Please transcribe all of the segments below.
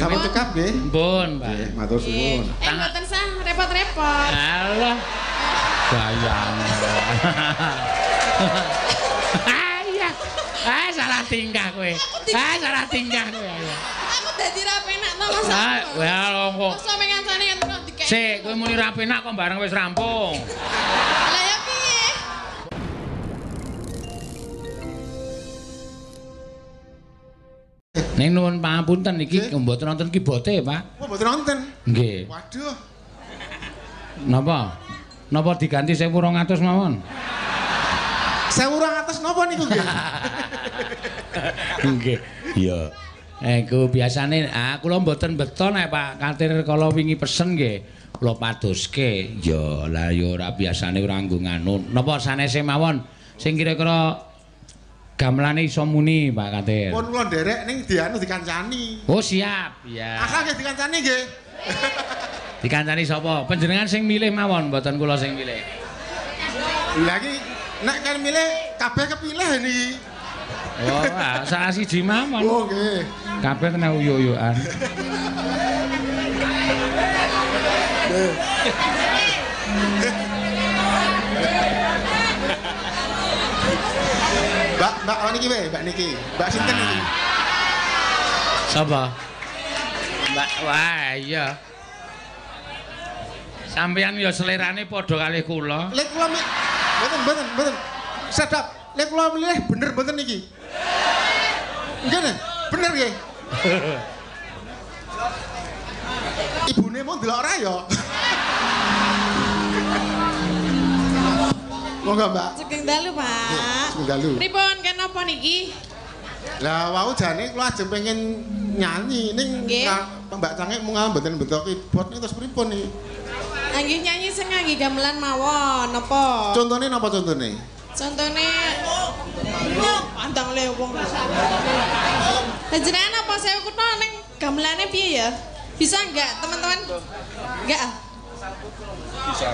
Sampun cekap nggih. Mpun, Pak. Nggih, matur suwun. Mboten sah repot-repot. Alah. Gayane. Iya. Ah, salah tingkah kowe. Ah, salah tingkah kowe. Aku dadi ra penak to, Mas. Ah, ya kok. Sampe kancane kan kok dikek. Sik, kowe muni ra penak kok bareng wis rampung. Lah ya piye? Ning nuwun pangapunten iki mboten wonten kibote, Pak. Oh, mboten wonten. Nggih. Waduh. Napa? Napa diganti 1200 mawon? 1200 napa niku nggih? Nggih. Iya. Iku biasane kula mboten beto nek Pak Katir kala wingi pesen nggih. Kula padoske. Ya lah ya ora biasane ora nggo nganu. Napa sanese mawon sing kira-kira gamelane iso muni Pak Katir. Pun kula nderek ning dianu dikancani. Oh siap. Iya. Asal nggih dikancani nggih. Dikancani sapa? Panjenengan sing milih mawon, mboten kula sing milih. Lha iki nek kan milih kabeh kepilih niki. Oh, salah siji mawon. Oh nggih. Kabeh kena uyuk-uyukan. Mbak, Mbak niki wae, Mbak niki. Mbak sinten niki? Sapa? Mbak, wah iya. Sampeyan ya selerane padha kalih kula. Lek kula mboten mboten mboten. Sedap. Lek kula milih bener mboten niki? Nggih, bener nggih. Ibune mau ndelok ora ya? Monggo, Mbak. Sugeng dalu, Pak. Sugeng dalu. Pripun kenapa niki? Lah wau jane kula ajeng pengen nyanyi ning Mbak Cangik mung mboten beto keyboard niku terus pripun niki? Nggih nyanyi sing ngangge gamelan mawon napa? Contone napa contone? Contone pandang le wong. Lah jenengan apa sewu kutha ning gamelane piye ya? Bisa enggak teman-teman? Enggak? Bisa.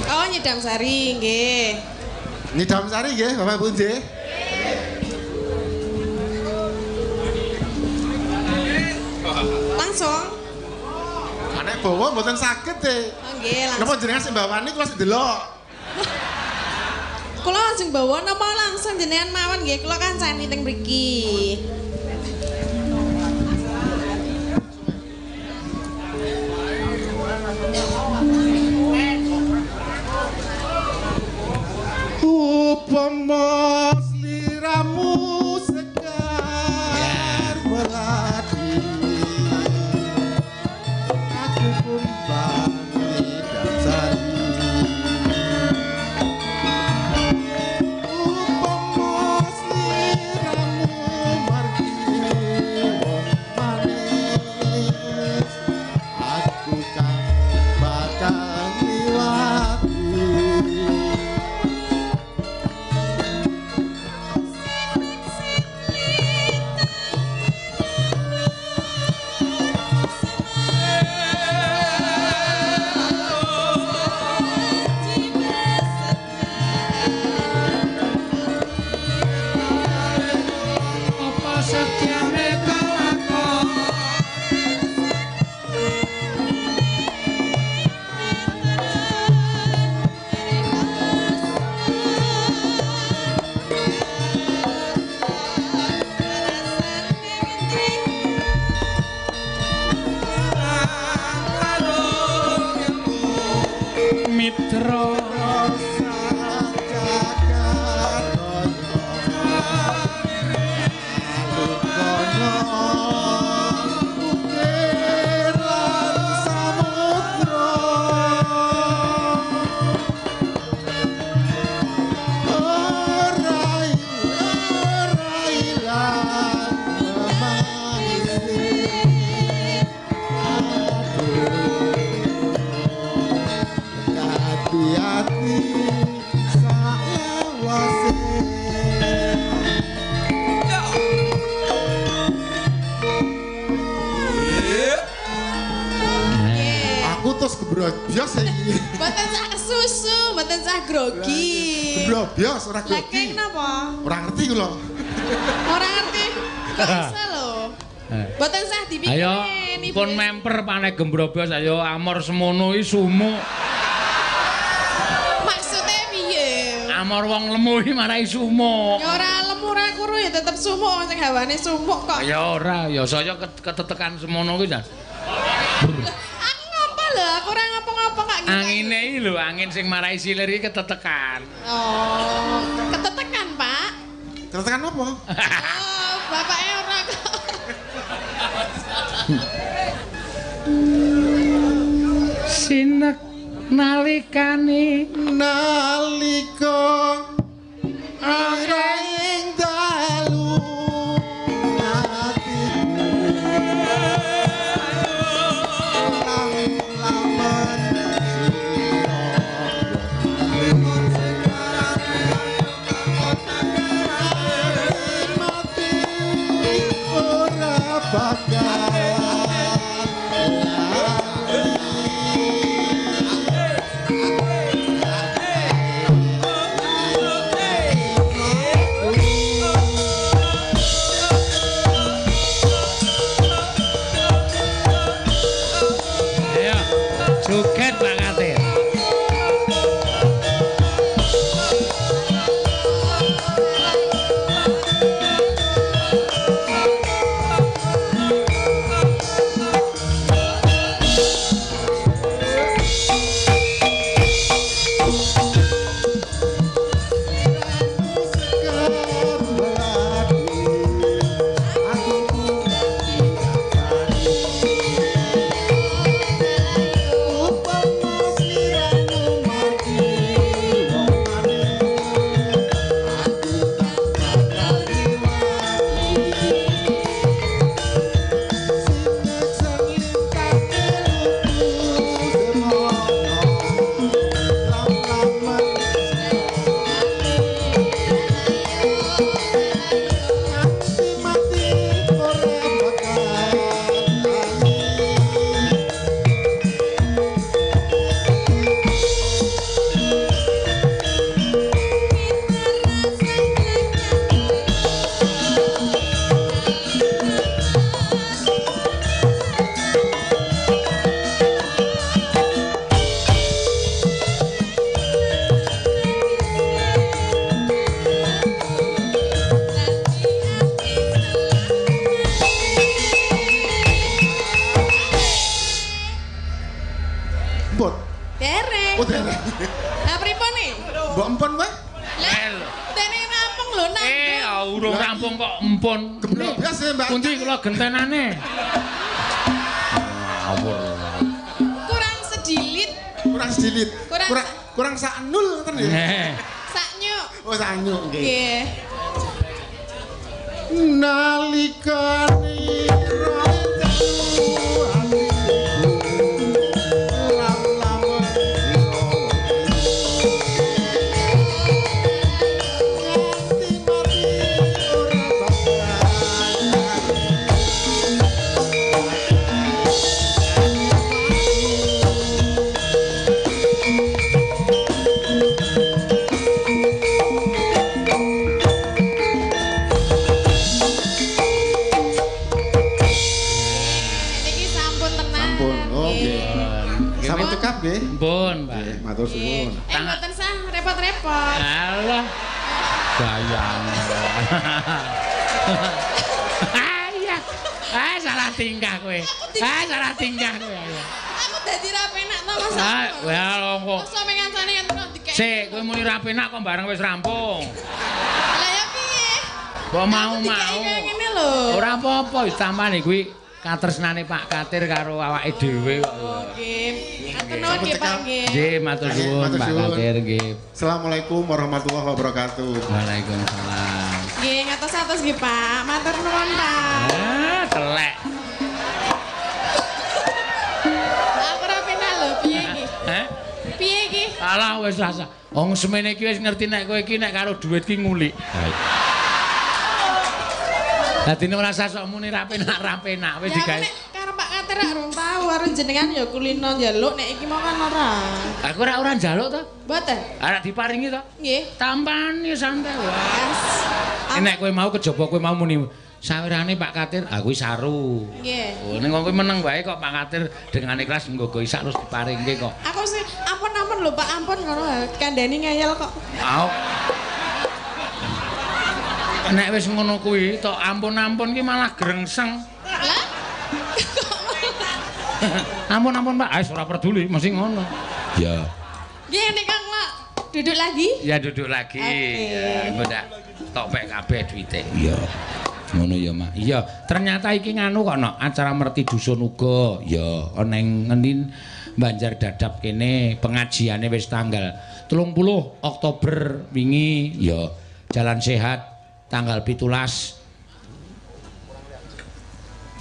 Oh, nyidam sari nggih. Nyidam sari nggih, Bapak Ibu nggih. Langsung. Nek bawa mboten saged e. Oh nggih, langsung. Napa jenengan sing bawani kula sing delok? Kula langsung bawa napa langsung jenengan mawon nggih, kula kancani teng mriki. Upama sliramu sekar melati aku kumpang nyidam sari. Upama sliramu margi wong manis aku kang bakal ngliwati. Gebrobos iki. Mboten sah kesusu, mboten sah grogi. Gebrobos ora grogi. Lah keng napa? Ora ngerti kula. Ora Kok iso lho. Mboten sah dipikirin. Ayo pun memper pane gembrobos ayo amor semono iki sumuk. Maksude piye? Amor wong lemu iki marai sumuk. Ya ora lemu ora kuru ya tetep sumuk sing hawane sumuk kok. Ya ora, ya saya ketetekan semono kuwi jan. Aku ngapa lho? Aku ora ngapa-ngapa kok ngene. Angine iki lho, angin sing marai silir iki ketetekan. Oh, ketetekan, Pak. Ketetekan apa? Oh, bapake ora kok. Sinek nalikane nalika ing dalu atiku lamun sira mati ora bakal. Joget Pak Katir. Gentenane. Ngawur. Kurang sedilit. Kurang sedilit. Kurang sak nul ngoten nggih. Sak nyuk. Oh sak nyuk nggih. Nggih. Nalikane Pun, Pak. Matur suwun. Mboten sah repot-repot. Alah. Gayane. Iya. Ah, salah tingkah kowe. Ah, salah tingkah kowe. Aku dadi ra penak to, Mas. Ah, ya kok. Sampe kancane kan terus dikek. Sik, kowe muni ra penak kok bareng wis rampung. Lah ya piye? Kok mau-mau. Ngene lho. Ora apa-apa wis tampane kuwi katresnane Pak Katir karo awake dhewe kok. Oh, nggih. Matur nuwun nggih, Pak nggih. Nggih, matur suwun Pak Katir nggih. Assalamualaikum warahmatullahi wabarakatuh. Waalaikumsalam. Nggih, ngatos-atos nggih, Pak. Matur nuwun, Pak. Ah, telek. Aku ora penak lho, piye iki? Heh? Piye iki? Alah wis rasa. Wong semene iki wis ngerti nek kowe iki nek karo dhuwit ki ngulik. Dadine ora sasok muni ra penak-ra penak wis digawe. Karo Pak Katir rak rung tau karo jenengan ya kulino njaluk nek iki mau kan ora. Aku ora ora njaluk to. Mboten. Arek diparingi to? Nggih. Tampani santai wae. Nek kowe mau kejaba kowe mau muni sawirane Pak Katir, ah kuwi saru. Nggih. Oh, ning wong kuwi meneng wae kok Pak Katir dengan ikhlas nggogo isak terus diparingke kok. Aku sih ampun-ampun lho Pak, ampun ngono kandhani ngeyel kok. Au. Nek wis ngono kuwi tok ampun-ampun ki malah grengseng. Lah. Ampun-ampun Pak, wis ora peduli mesti ngono. Ya. Nggih nika kula duduk lagi. Ya duduk lagi. Okay. Ya engko ndak topek kabeh duwite. Iya. Ngono ya, Mak. Iya, ternyata iki nganu kok no, acara merti dusun uga. Ya, neng ngendi Banjar Dadap kene pengajiane wis tanggal 30 Oktober wingi ya. Jalan sehat tanggal 17.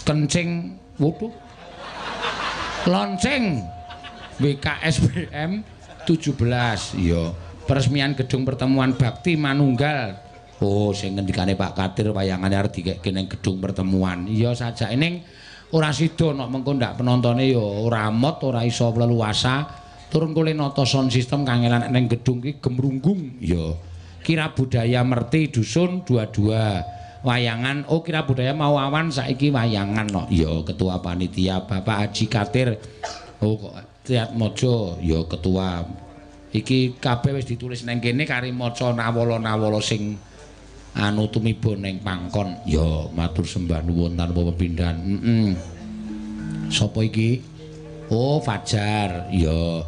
Kencing waduh. Lonceng WKSBM 17 ya. Peresmian gedung pertemuan Bakti Manunggal. Oh, sing ngendikane Pak Katir wayangane arep dikekke ning gedung pertemuan. Iya sajake ning ora sida nek mengko ndak penontone ya ora mot, ora iso leluasa. Turun kule nata sound system kangelan ning gedung ki gemrunggung. Ya. Kira budaya merti dusun 22. Wayangan, oh kira budaya mau awan saiki wayangan no. Ya ketua panitia Bapak Haji Katir. Oh kok Triatmojo ya ketua. Iki kabeh wis ditulis neng kene kari maca nawala-nawala sing anu tumiba ning pangkon. Ya matur sembah nuwun tanpa pepindhan. Heeh. Sapa iki? Oh Fajar. Ya.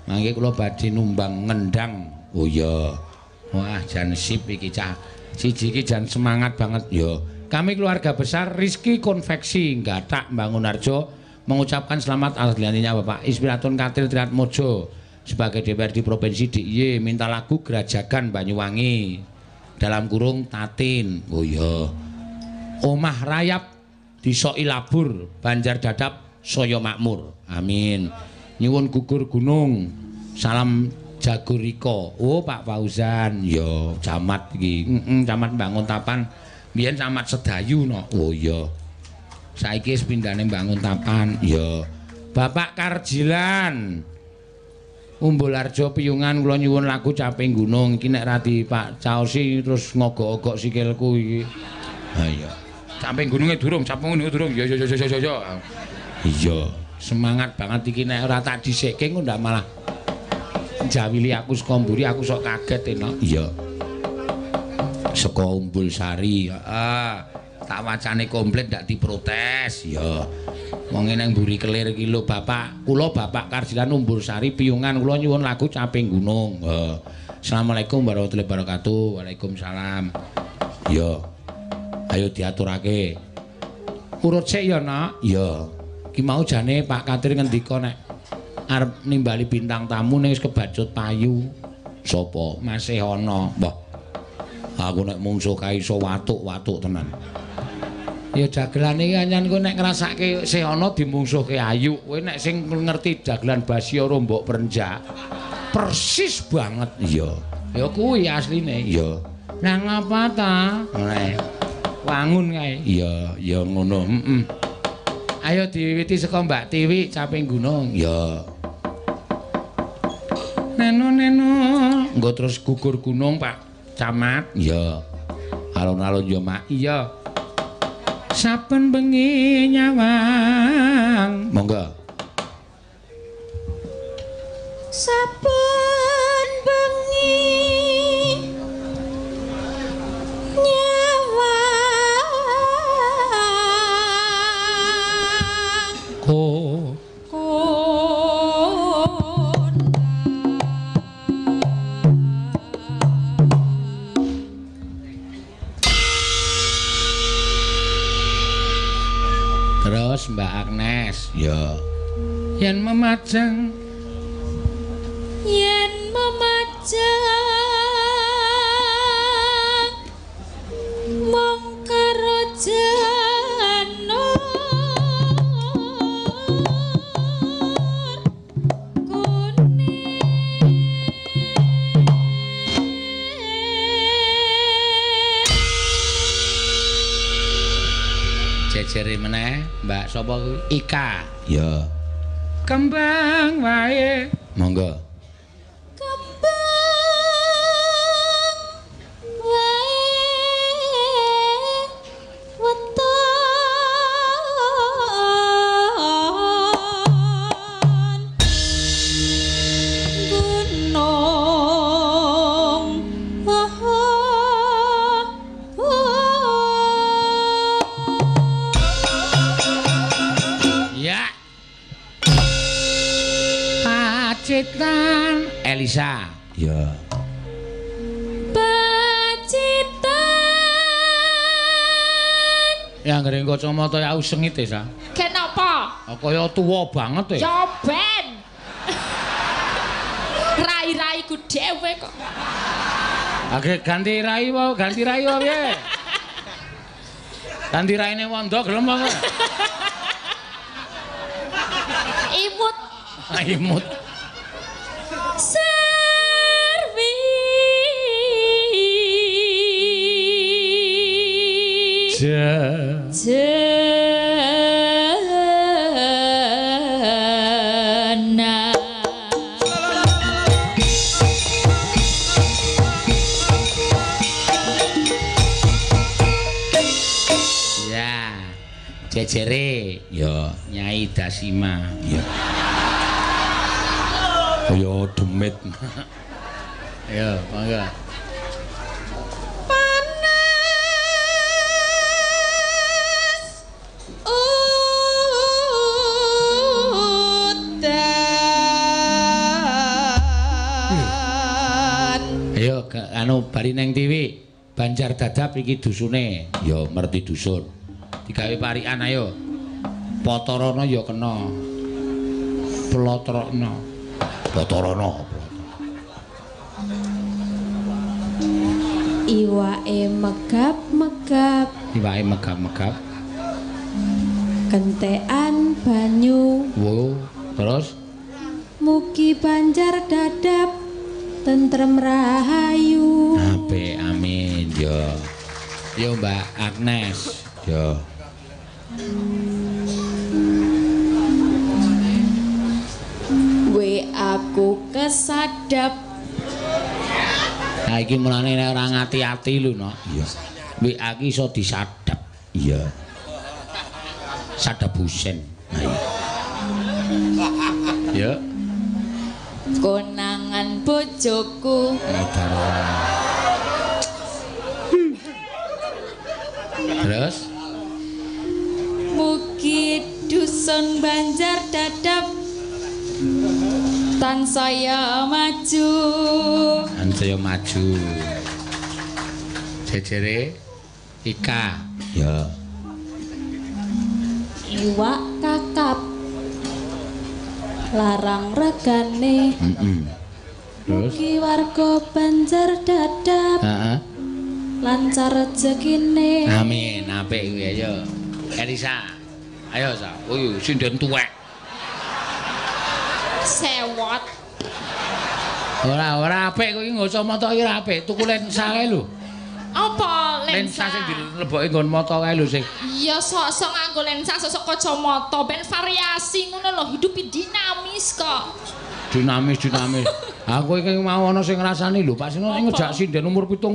Mangke kula badhe numbang ngendang. Oh iya. Wah jan sip iki cah. Siji iki jan semangat banget ya. Kami keluarga besar Rizky Konveksi Gathak Bangunharjo mengucapkan selamat atas dilantiknya Bapak Ispiratun Katir Triatmojo sebagai DPRD Provinsi DIY, minta lagu Grajagan Banyuwangi dalam kurung Tatin. Oh iya. Omah Rayap Disoki Labur Banjar Dadap Soyo Makmur. Amin. Nyuwun gugur gunung. Salam Jagorika. Oh Pak Fauzan, ya camat iki. Heeh, camat Banguntapan. Biyen camat Sedayu no. Oh iya. Saiki wis pindhane Banguntapan. Ya. Bapak Karjilan. Umbularjo Piyungan kula nyuwun lagu Caping Gunung. Iki nek ra di Pak Caosi terus ngogok-ogok sikilku iki. Ha iya. Caping Gununge durung, Caping Gununge durung. Ya ya ya ya ya. Iya, semangat banget iki nek ora tak dhisikke engko ndak malah jawili aku saka mburi aku sok kaget enak. Iya. Saka Umbul Sari, heeh. Tak wacane komplit ndak diprotes. Ya. Wong nang mburi kelir iki lho Bapak, kula Bapak Karjilan Umbul Sari Piyungan kula nyuwun lagu Caping Gunung. Heeh. Assalamualaikum warahmatullahi wabarakatuh. Waalaikumsalam. Ya. Ayo diaturake. Urut sik ya, Nak. Ya. Ki mau jane Pak Katir ngendika nek arep nimbali bintang tamu ning wis kebacut payu. Sapa? Masih ana. Mbah. Aku nek mungsuh kae iso watuk-watuk tenan. Ya dagelane iki anyan kowe nek ngrasake sih ana dimungsuhke ayu. Kowe nek sing ngerti dagelan basi ora mbok prenjak. Persis banget. Iya. Ya kuwi asline. Iya. Lah ngapa ta? Ngene. Wangun kae. Iya, ya ngono. Heeh. Ayo diwiwiti saka Mbak Tiwi Caping Gunung. Ya. Neno neno. Engko terus gugur gunung Pak Camat. Iya. Alun-alun ya Mak. Iya. Saben bengi nyawang. Monggo. Saben bengi nyawang. Ko terus Mbak Agnes, ya. Yen memajang, yen memajang mung karo janur kuning. Jejere meneh Mbak sapa kuwi? Ika. Ya. Kembang wae. Monggo. Kembang wae. Elisa. Ya. Pacitan. Ya anggere kacamata ya sengit e, Sa. Kenapa? Kaya tuwa banget e. Ya ben. Rai-raiku dhewe kok. Age ganti rai wae, ganti rai wae piye? Ganti raine wondo gelem apa? Imut. Imut. Serwi. Jena. Ya. Jejere ya Nyai Dasima. Ya. Kaya demit. Ya, mangga. Panas udan. Ayo anu bari neng TV. Banjar Dadap iki dusune. Ya merti dusun. Digawe parikan ayo. Potorana ya kena. Plotrokno. Potorana. Iwake megap-megap. Iwake megap-megap. Kentekan banyu. Wo, terus mugi Banjar Dadap tentrem rahayu. Apik, amin yo. Yo Mbak Agnes, yo. We aku kesadap. Nah iki mulane nek ora ngati-ati lho, no. Iya. WA ki iso disadap. Iya. Sadap Husen. Nah, iya. Ya. Konangan bojoku. Terus mugi dusun Banjar Dadap tansaya maju. Tansaya maju. Jejere Ika. Ya. Iwak kakap larang regane. Terus mugi warga Banjar Dadap lancar rezekine. Amin. Apik kuwi ayo. Elisa. Ayo sa. Oh, sinden tuwek. Sewot. Ora ora apik kowe iki ngocok iki ora apik. Tuku lensa kae lho. Apa lensa? Lensa sing dilebokke nggon mata kae lho sing. Iya sok-sok nganggo lensa, sok-sok kacamata ben variasi ngono lho, hidup dinamis kok. Dinamis, dinamis. Aku iki mau ana sing ngrasani lho, Pak Sino ngejak sinden umur 70.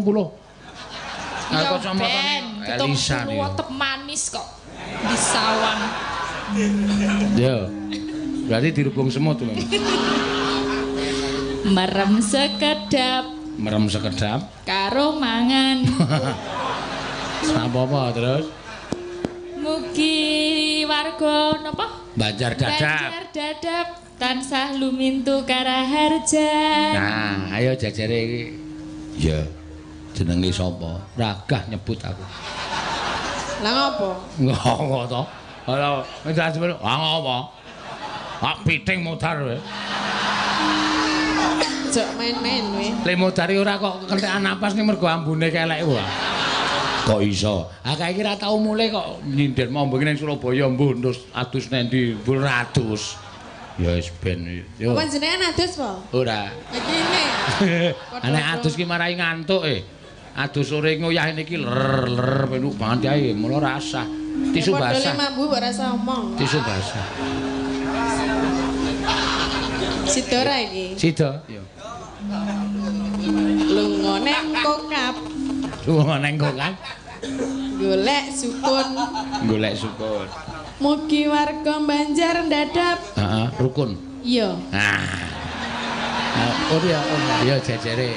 Ya ben, Elisa tetep manis kok. Di sawang. Yo. Berarti dirubung semut lho. Merem sekedap. Merem sekedap karo mangan. Apa-apa terus? Mugi warga napa? Banjar Dadap. Banjar Dadap tansah lumintu karaharjan. Nah, ayo jajare iki. Ya. Jenenge sapa? Ragah nyebut aku. Lah ngopo? Ngopo to? Ora wis ah ngopo? Ah piting modar kowe. Jok main-main kowe. Le modar ora kok kentekan napas ning mergo ambune kelek wae. Kok iso? Ah kae iki ra tau mulih kok nyindir mombo ning Surabaya mbuh terus adus nang ndi mbul adus. Ya wis ben. Yo. Panjenengan adus po? Ora. Iki ne. Nek adus ki marai ngantuk e. Adus sore nguyah niki ler-ler penuk banget ae, mula rasah. Tisu basah. Padha mambu kok rasa omong. Tisu basah. Sida ora iki? Sida. Iya. Lunga neng kokap. Lunga neng kokap. Golek sukun. Golek sukun. Mugi warga Banjar ndadap. Heeh, rukun. Iya. Nah. Oh iya, iya jejere.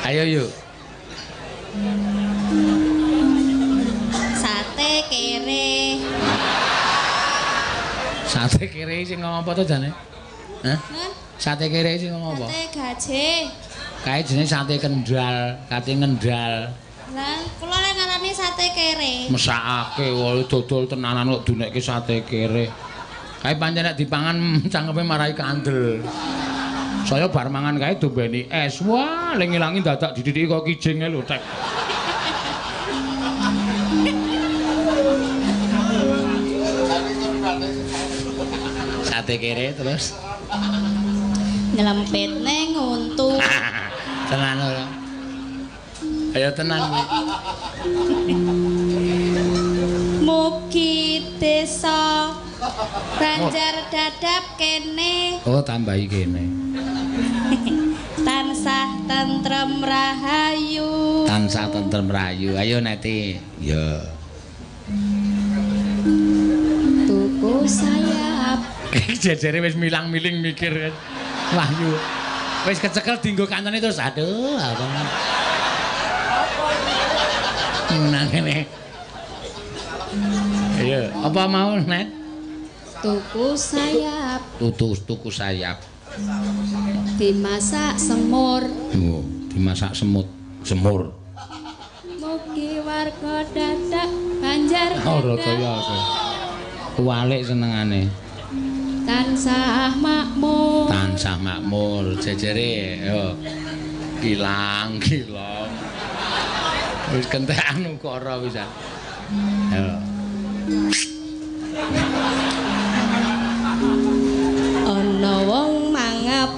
Ayo yuk. Sate kere. Sate kere sing ngomong apa to jane? Hah? Sate kere sing ngomong apa? Sate gaje. Kae jenenge sate kendal, kate ngendal. Lah, kula lek ngarani sate kere. Mesakake wae dodol tenanan kok dunekke sate kere. Kae pancen nek dipangan cangkeme marai kandel. Saya bar mangan kae dombeni es. Wah, le ngilangi dadak didhidhiki kok kijinge lho, Tek. Sate kere terus nyelempit ning untu. Tenan ora? Ayo tenan kuwi. Mugi desa Banjar Dadap kene. Oh, tambahi kene. Tansah tentrem rahayu. Tansah tentrem rahayu. Ayo Neti. Ya. Tuku sayap. Jejere wis milang-miling mikir. Wahyu. Wis kecekel dienggo kancane terus aduh apa. Nang kene. Iya, apa mau Net? Tuku sayap. Tuku sayap. Dimasak semur. Oh, dimasak semut, semur. Mugi warga Dadak Banjar. Ora kaya aku. Kuwalik senengane. Tansah makmur. Tansah makmur, jejere yo. Kilang, kilong. Wis kentekan ukara pisan. Yo. Ana wong mangap.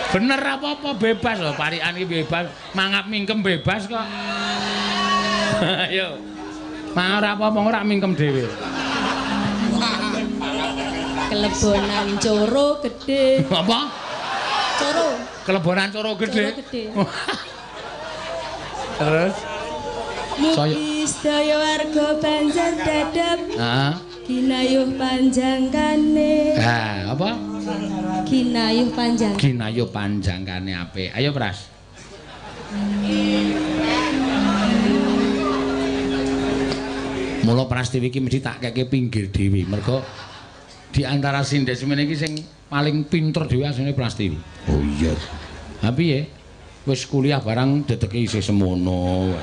Bener apa-apa bebas lho, parikan iki bebas, mangap mingkem bebas kok. Ayo. Mangap ora apa-apa ora mingkem dhewe. Kelebonan coro gedhe. Apa? Coro. Kelebonan coro gedhe. Coro gedhe. Terus mugi sedaya warga Banjar Dadap. Heeh. Ginayuh panjangkane. Ha, apa? Ginayuh panjang. Ginayuh panjangkane apik. Ayo Pras. Mula Prastiwi iki mesti tak keke pinggir dhewe. Mergo di antara sinden semene iki sing paling pinter dhewe asline Prastiwi. Oh iya. Ha piye? Wis kuliah barang dedeke isih semono.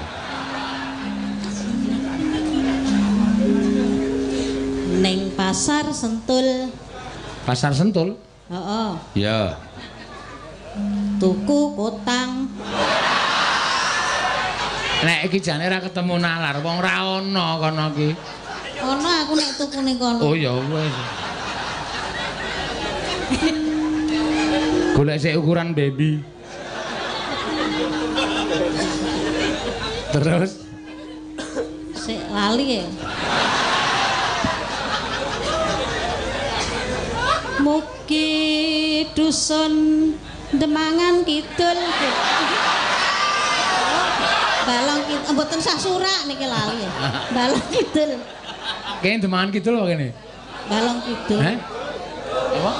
Ning Pasar Sentul. Pasar Sentul? Heeh. Ya. Tuku kotang. Nek iki jane ora ketemu nalar, wong ora ana kono iki. Ana aku nek tuku ning kono. Oh ya wis. Golek sik ukuran baby. Terus sik lali ya. Mugi dusun Demangan Kidul. Balong Kidul mboten sah surak niki lali ya. Balong Kidul. Kene Demangan Kidul apa kene? Balong Kidul. Heh? Apa?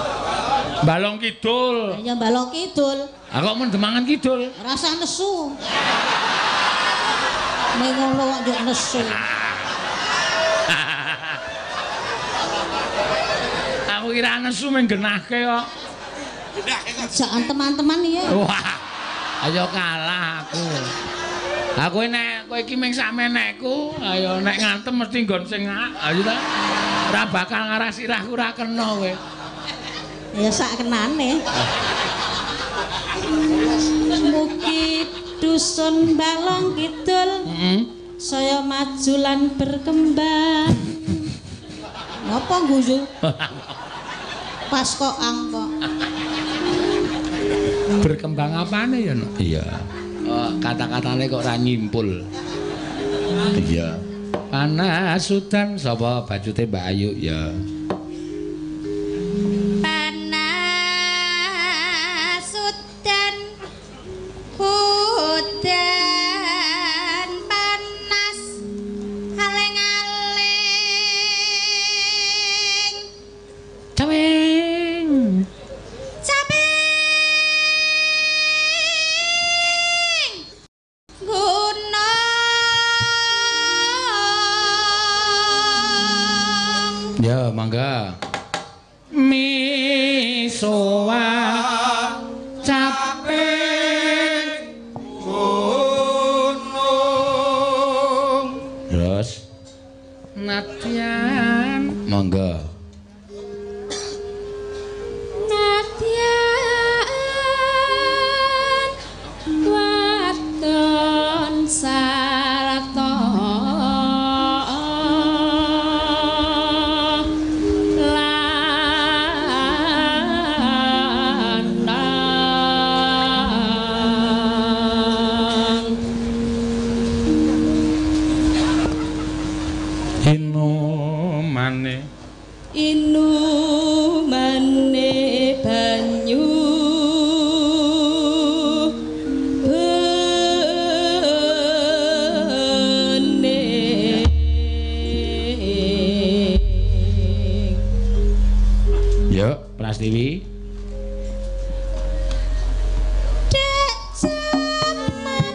Balong Kidul. Ya Balong Kidul. Ah kok mun Demangan Kidul? Rasah nesu. Ning ngono kok njuk nesu. Aku kira nesu mung genahke kok. Jangan teman-teman ya. Wah. Ayo kalah aku. Aku nek kowe iki mung sakmenekku, ayo nek ngantem mesti nggon sing ayo ta. Ora bakal ngarah sirahku ora kena kowe. Ya sak kenane. Mugi dusun Balong Kidul saya maju lan berkembang. Ngapa guyu? Pas kok angkok. Berkembang apane ya, Nok? Iya. Kata-katane kok ora nyimpul. Iya. Panas udan sapa bajute Mbak Ayu ya. Panas udan udan panas aleng-aleng. Caweng. Caping gunung. Ya, mangga. Misowa capek gunung. Terus nadyan monggo. Nadyan wadon sarta lanang. Inumane Inumane banyu bening. Yo, Prastiwi. Dek semanten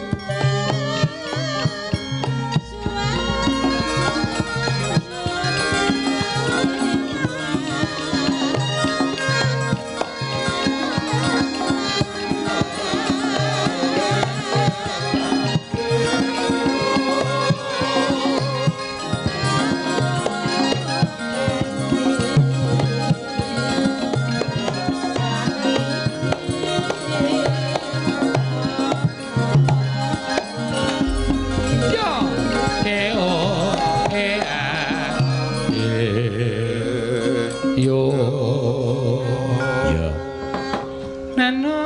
Yo. E o e a e yo. Yo. Nano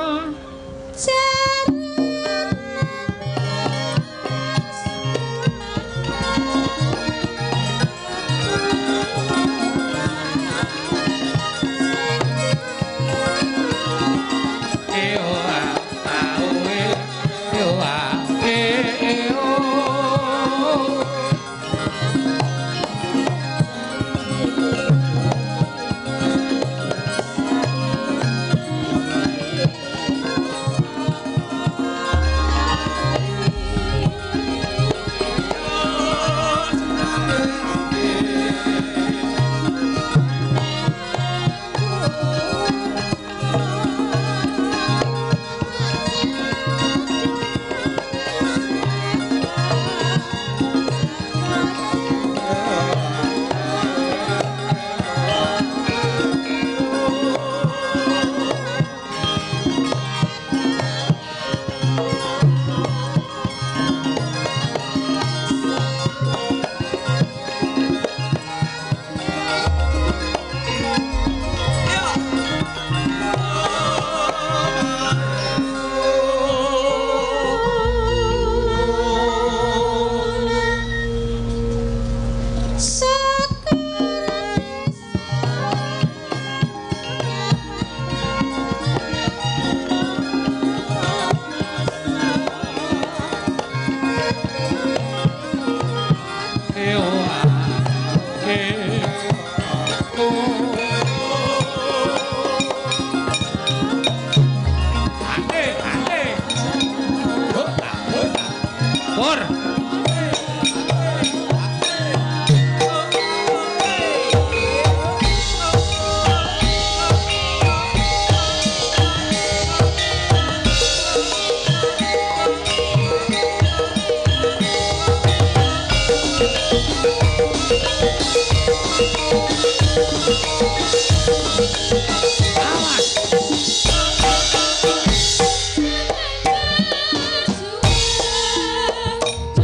e o a a o e o a e e o. E o a e o. Ate ate. Hota hota. Por. Awas. Suwe.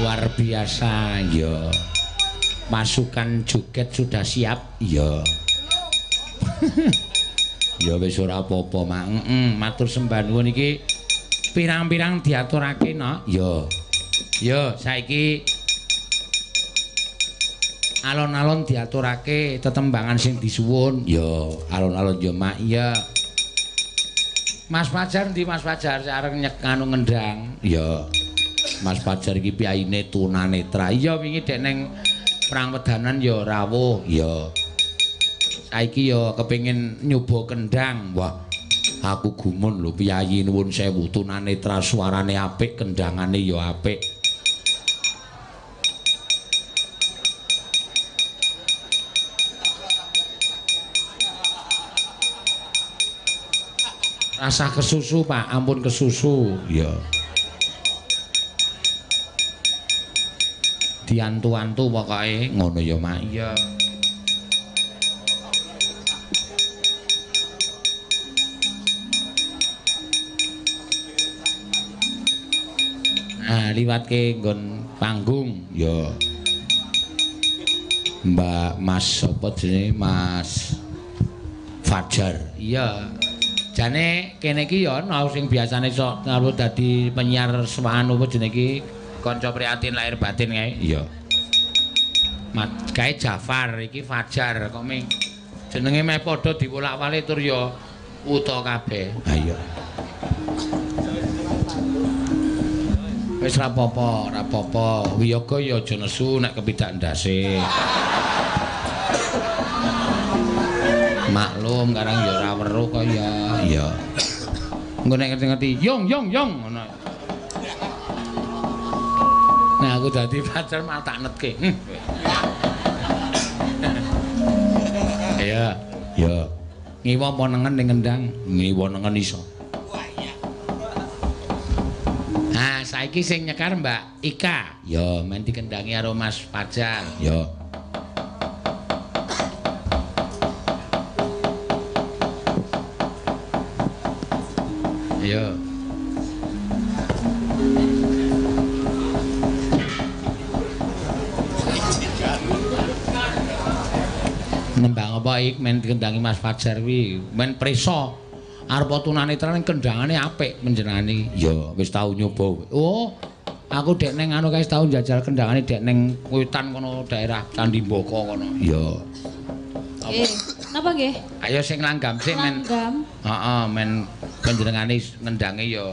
Luar biasa ya. Pasukan joget sudah siap ya. Ya wis ora apa-apa, Mak. Heeh, matur sembah nuwun iki pirang-pirang diaturake no. Ya. Ya, saiki alon-alon diaturake tetembangan sing disuwun. Ya, alon-alon ya, Mak. Ya. Mas Fajar ndi Mas Fajar arep nyek anu ngendang. Ya. Mas Fajar iki piyayine tunanetra. Iya wingi dek ning perang wedanan ya rawuh. Ya. Saiki ya kepengin nyoba kendang. Wah, aku gumun lho piyayi nuwun sewu tunanetra suarane apik, kendangane ya apik. Rasah kesusu, Pak, ampun kesusu. Ya. Diantu-antu pokoke ngono ya, Mak. Iya. Nah, liwatke nggon panggung ya. Mbak Mas sapa jenenge Mas Fajar. Iya. Jane kene iki ya ana sing biasane sok karo dadi penyiar anu apa jenenge iki kanca prihatin lahir batin kae. Iya. Mat kae Jafar iki Fajar kok ming jenenge meh padha diwolak-walik tur ya uta kabeh. Ha iya. Wis ra apa-apa, ra apa-apa. Wiyaga ya aja nesu nek kepidak ndase. Maklum karang ya ora weruh kok ya. Iya. Engko nek ngerti-ngerti yong yong yong ngono. Nah aku dadi pacar malah tak netke. Iya, iya. Ngiwa apa nengen ning ngendang? Ngiwa nengen iso. Nah, saiki sing nyekar Mbak Ika. Ya, men dikendangi karo Mas Fajar. Ya. Ayo. Nembang apa ik men dikendangi Mas Fajar kuwi? Men preso. Arep tunanetra ning kendangane apik panjenengane. Ya, wis tau nyoba. Oh, aku dek ning anu kae tau njajal kendangane dek ning wetan kono daerah Candi Mboko kono. Ya. Apa? Napa nggih? Ayo sing langgam sik men. Langgam. Heeh, men panjenengane ngendange ya.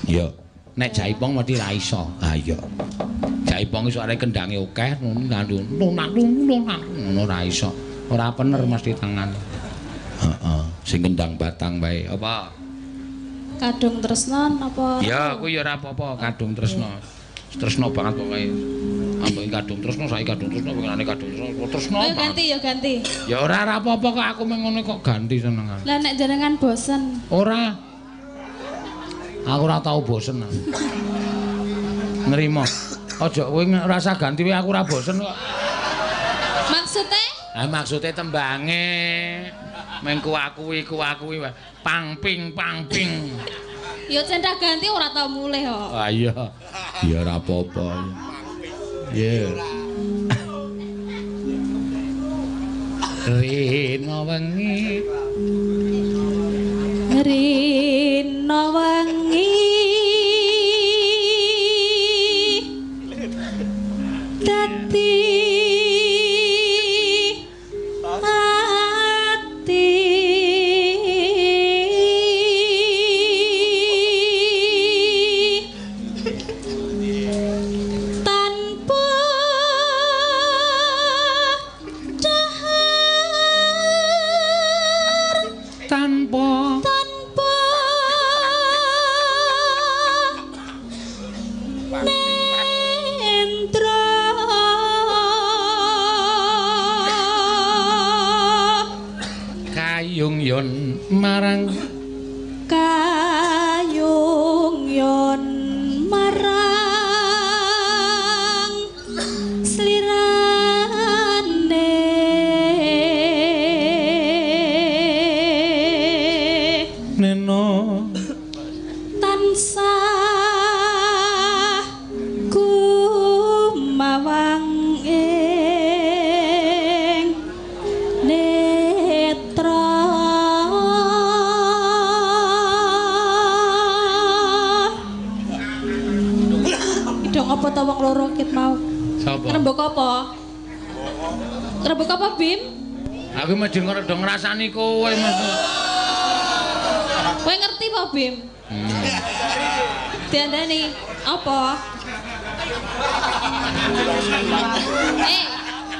Ya. Nek jaipong mesti ra iso. Ha iya. Jaipong iso arek kendange akeh ngono ora iso. Ora pener mesti tangan. Heeh, sing kendang batang wae. Apa? Kadung tresna napa? Ya, kuwi ya ora apa-apa, kadung tresna. Tresna banget pokoke. Amboke kadung tresna, saiki kadung tresna, pengenane kadung tresna, tresna. Ayo ganti ya ganti. Ya ora ora apa-apa kok aku mung ngono kok ganti senengan. Lah nek jenengan bosen? Ora. Aku ora tau bosen. Nrimo. Aja kowe rasa ganti wae aku ora bosen kok. Maksude? Ah maksude tembange. Mengku aku iku aku pang ping pang ping. Ya cinta ganti ora tau mulih kok. Ah iya. Ya ora apa-apa. Iya. Rina wengi. Rina wengi. Dadi marang kayung yon marang to wong loro ket mau. Sapa? Ngrembug apa? Ngrembug apa, Bim? Aku mesti rada ngrasani kowe Mas. Kowe ngerti apa, Bim? Diandani apa?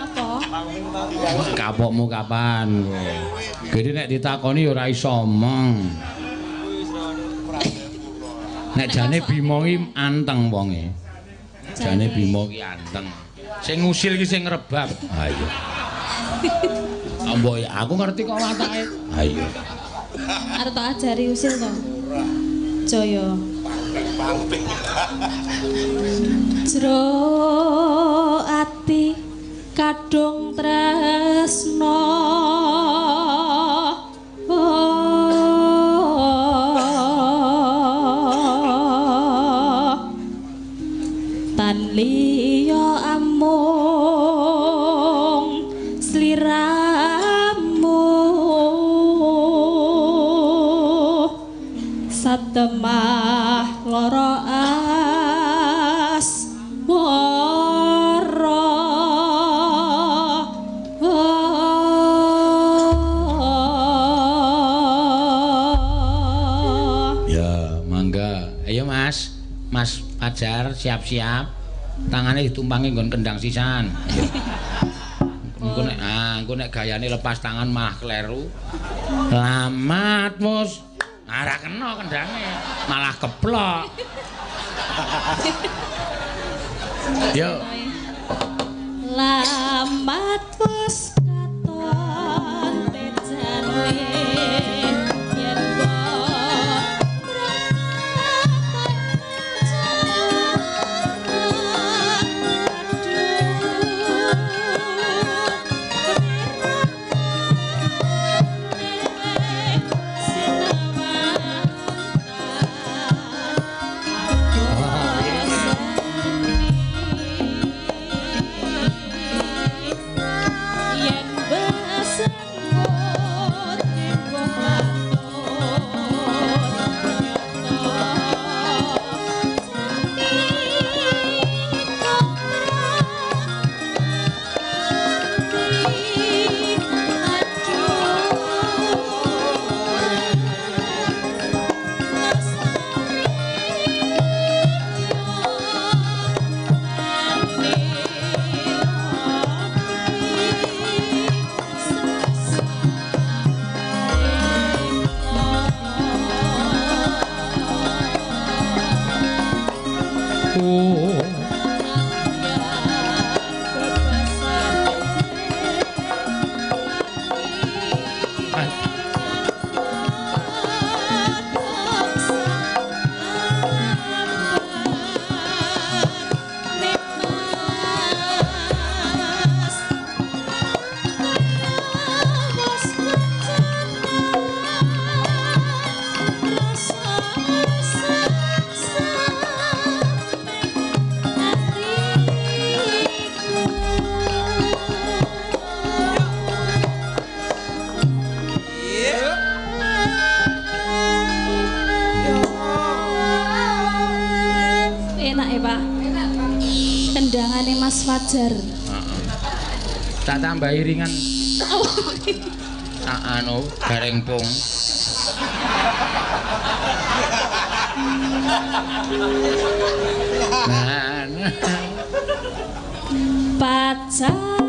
Apa? Kapokmu kapan? Gede nek ditakoni ya ora iso omong. Nek jane Bima ki anteng wonge. Jane Bima ki anteng. Sing ngusil ki sing ngrebab. Ha iya. Mbok aku ngerti kok watake. Ha iya. Arep tak ajari usil to. Jaya. Jero ati kadung tresna. Tan liya amung sliramu satemah lara asmara. Ya, mangga. Ayo Mas, Mas Fajar siap-siap. Tangane ditumpangi nggon kendang sisan. Engko nek engko nek gayane lepas tangan malah kleru. Lamat wis. Ora kena kendange, malah keplok. Yo. Lamat wis katon tejane yen Mas Fajar. Tak tambah iringan. Tak anu gareng pung. Nah, nah. Pacaane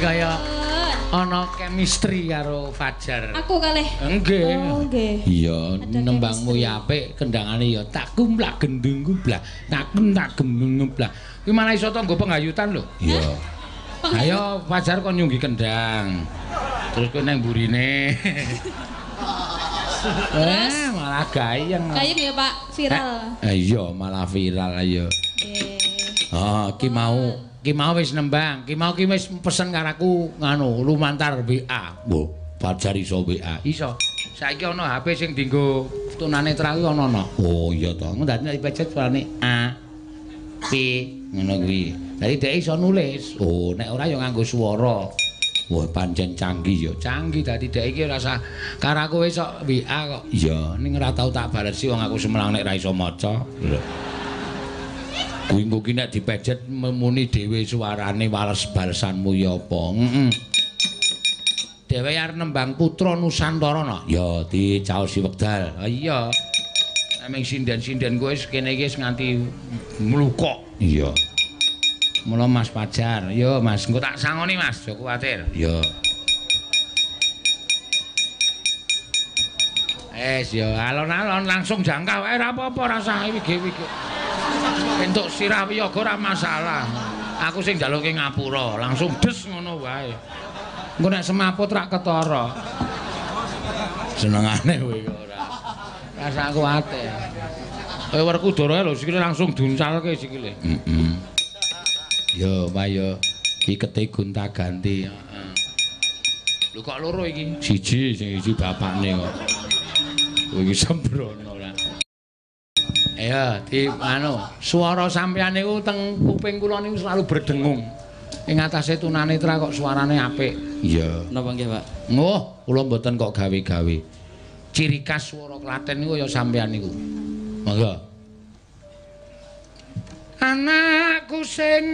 kaya ana chemistry karo Fajar. Aku kalih. Nggih. Oh, nggih. Iya, nembangmu ya apik, kendangane ya tak kumplak gendung kumplak, tak tak gendung kumplak. Kuwi malah iso tanggo penggayutan lho. Iya. Ayo Fajar kon nyunggi kendang. Terus kowe nang mburine. Eh, malah gayeng. Gayeng ya, Pak, viral. Iya, malah viral ayo. Nggih. Oh, ki mau wis nembang, ki mau ki wis pesen karo aku nganu lumantar WA. Mbah, Fajar iso WA. Iso. Saiki ana HP sing dienggo tunanetra kuwi ana ana. Oh iya to. Engko dadi nek dipencet suarane A P ngono kuwi. Dadi dhek iso nulis. Oh, nek ora ya nganggo swara. Wah, pancen canggih ya. Canggih dadi dhek iki ora usah karo aku wis sok WA kok. Iya, ning ora tau tak balesi wong aku semelang nek ra iso maca. Lho. Kuwi engko ki nek dipejet muni dhewe suarane wales balesanmu ya apa. Heeh. Dhewe arep nembang Putra Nusantara no. Ya dicaosi wekdal. Ha iya. Nek sinden-sinden kowe wis kene iki wis nganti mlukok. Iya. Mula Mas Fajar, yo Mas, engko tak sangoni Mas, aja kuwatir. Iya. Es yo alon-alon langsung jangkah wae ora apa-apa rasah wige-wige. Entuk sirah wiyaga ora masalah. Aku sing njaluke ngapura, langsung des ngono wae. Engko nek semaput rak ketara. Senengane kowe ora. Rasah kuwatir. Kowe Werkudara lho sikile langsung duncalke sikile. Heeh. Yo, Pak yo. Ikete gonta-ganti, heeh. Lho kok loro iki? Siji, sing siji bapakne kok. Kowe iki sembrono ora. Ayo di anu, swara sampeyan niku teng kuping kula niku selalu berdengung. Ing atase tunanetra kok suarane apik. Iya. Napa nggih, Pak? Oh, kula mboten kok gawe-gawe. Ciri khas swara Klaten niku ya sampeyan niku. Monggo. Anakku sing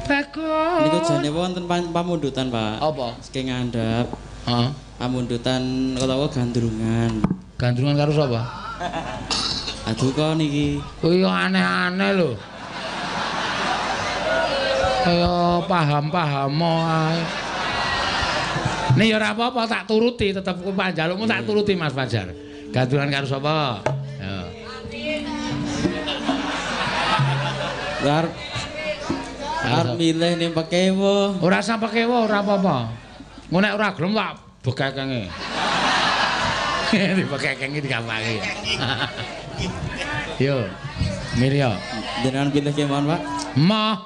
bagus. Niku jane wonten pamundutan, Pak. Apa? Saking ngandhap. Heeh. Pamundutan utawa gandrungan. Gandrungan karo sapa? Aduh kok niki. Kuwi aneh-aneh lho. Kaya paham-paham ae. Nih ya ora apa-apa tak turuti, tetep ku panjalukmu tak turuti Mas Fajar. Gandrungan karo sapa? Ya. Arep milih ning pekewo. Ora usah pekewo ora apa-apa. Engko nek ora gelem tak bekekenge. Dibekekenge digampangke. Yo. Milih yo. Jenengan pilih kemawon, Pak? Moh.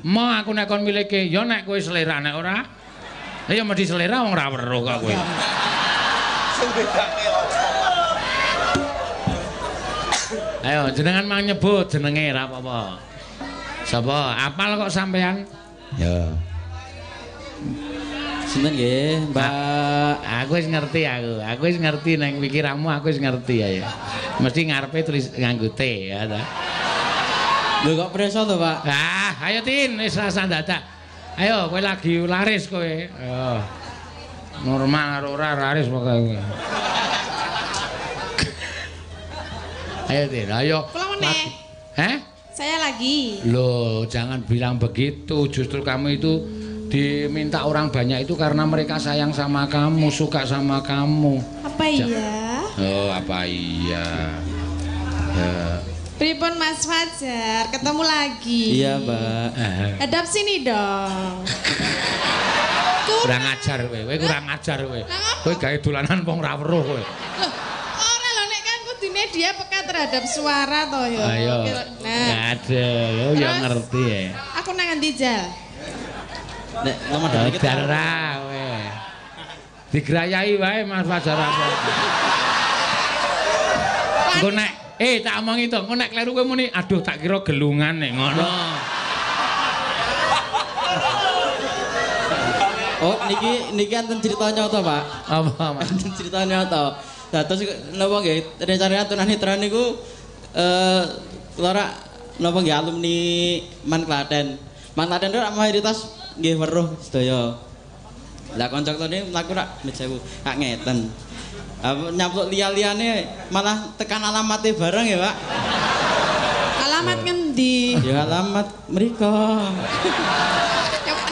Moh aku nek kon milihke, ya nek kowe selera nek ora. Ya mesti selera wong ora weruh kok kowe. Sing bedake apa? Ayo jenengan mang nyebut jenenge ora apa-apa. Sapa? Apal kok sampean? Ya. Sinten nggih, Mbak? Aku wis ngerti aku. Aku wis ngerti nang pikiranmu aku wis ngerti ya. Mesti ngarepe tulis nganggo T ya ta. Lho kok preso to, Pak? Ah, ayo Tin, wis rasah dadak. Ayo kowe lagi laris kowe. Ayo. Normal karo ora laris pokoke kowe. Ayo Tin, ayo. Kula meneh. Heh? Saya lagi. Loh, jangan bilang begitu. Justru kamu itu diminta orang banyak itu karena mereka sayang sama kamu, suka sama kamu. Apa iya? Oh, apa iya? Ya. Pripun Mas Fajar, ketemu lagi. Iya, Mbak. Hadap sini dong. Kurang ajar kowe, kowe kurang ajar kowe. Kowe gawe dolanan wong ra weruh kowe. Loh, ora lho nek kan kudune dia peka terhadap suara to ya. Ayo. Nah, aduh, ya ngerti ya. Aku nang endi jal? Nek nomor iki darah kowe. Digrayahi wae Mas Fajar apa. Engko nek tak omongi to, engko nek kleru kowe muni aduh tak kira gelungan nek ngono. Oh, niki enten cerita nyata, Pak. Apa, Mas? Enten cerita nyata. Dados napa nggih rencana tunanetra niku kula napa nggih alumni Man Klaten. Man Klaten niku mayoritas nggih weruh sedaya. Lah kanca kula niku mlaku rak mejawu, kak ngeten. Nyapluk liya-liyane malah tekan alamate bareng ya, Pak. Alamat ngendi? Ya alamat mriko.